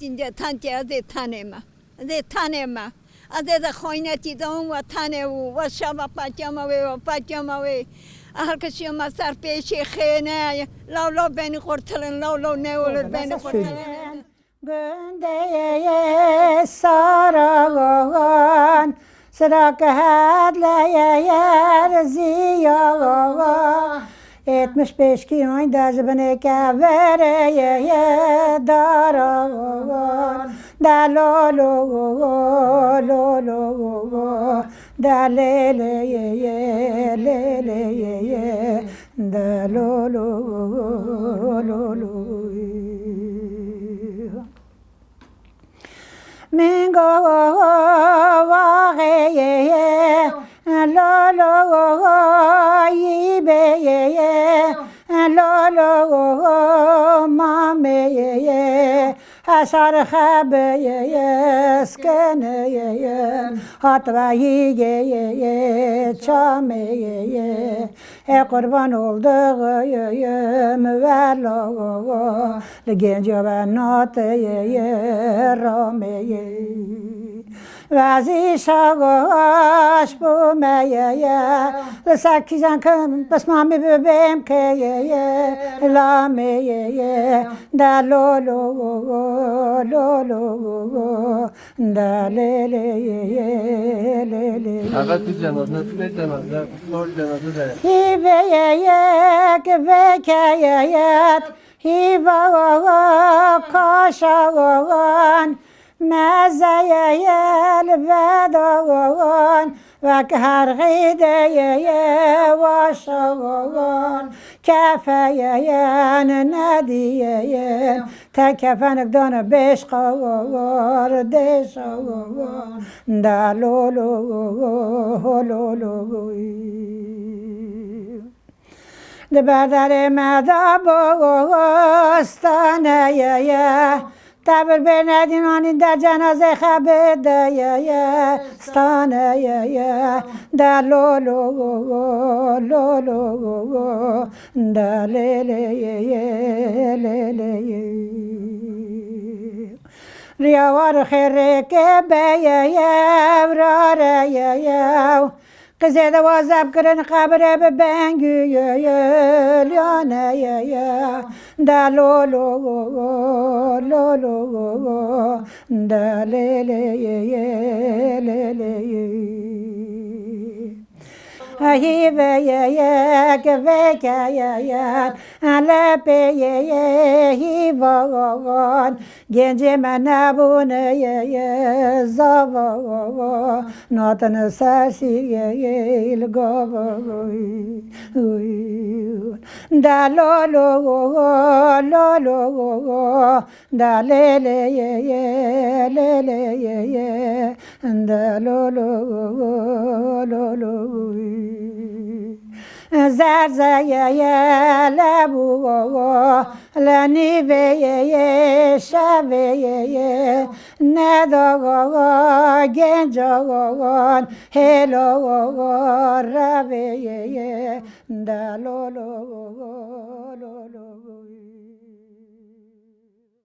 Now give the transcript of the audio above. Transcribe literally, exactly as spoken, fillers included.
Înca tantî ez ê tanê me. Ez ê tanê me. Ez ê de xaynetî dawin wa tanê û wa şaba pakya ma wê, wa pakya ma wê. Her ke şiyo ma ser pêşê xêne, law law benî qurtilin, law law newilin benî qurtilin. Gundeyê Sarawan, sira ke hedleye yer ziyawa. Etmiş peşkî oyn de ji binê kevereyê darawan. De lo lo lo lo lo, de lê lê yê yê, lê lê yê yê, de lo lo lo lo. Mingo waxê yê, lo lo yî bê yê, lo lo mamê yê, hesar xebê yê, skenê yê, hat vehîgê yê, çamê yê. E qurban olduğum velo, li genco ve noteye rameye. Vezî şago aş bu meyeye, li sekizan kim pismamî bibêm keyeye, lameyeye, de lo lo lo lo. De lê lê yê yê, lê lê yê. Eve tu cenaze, tu ne cenaze, sor cenaze de. Hîvê yê yek vekeye yet, hîva kaşa wan, mezeye yel veda wan, vek her xîdeye yê waşa wan, kefeye yen nediye yen. Te kefenik dana beşqa war, deşa war, de lo lo lo lo. Di berderê me de bostaneye ye, tebir bê nedîn anîn de cenaze xebideye ye, staneye ye, de lo lo lo lo lo. De lê lê yê yê, lê lê yê. Riya war xêrê ke beye yew, rare ye yew. Qizê de wazeb kirin qebirê bi bengû ye ye, lyane ye ye. De lo lo lo lo lo, de lê lê yê yê, lê lê yê. Hîvê yê yek vekeye yen, lepê yê yê hîvan, gencê me nebûne yê yê zavan, natine ser sîrgeyê li gavan. De lo lo lo lo, de lê lê yê yê, lê lê yê yê, de lo lo lo lo. Zerzeye yê lebû, le nîvê yê yê, şevê yê yê, neda genca wan, hêla revê yê yê, de lo lo lo lo.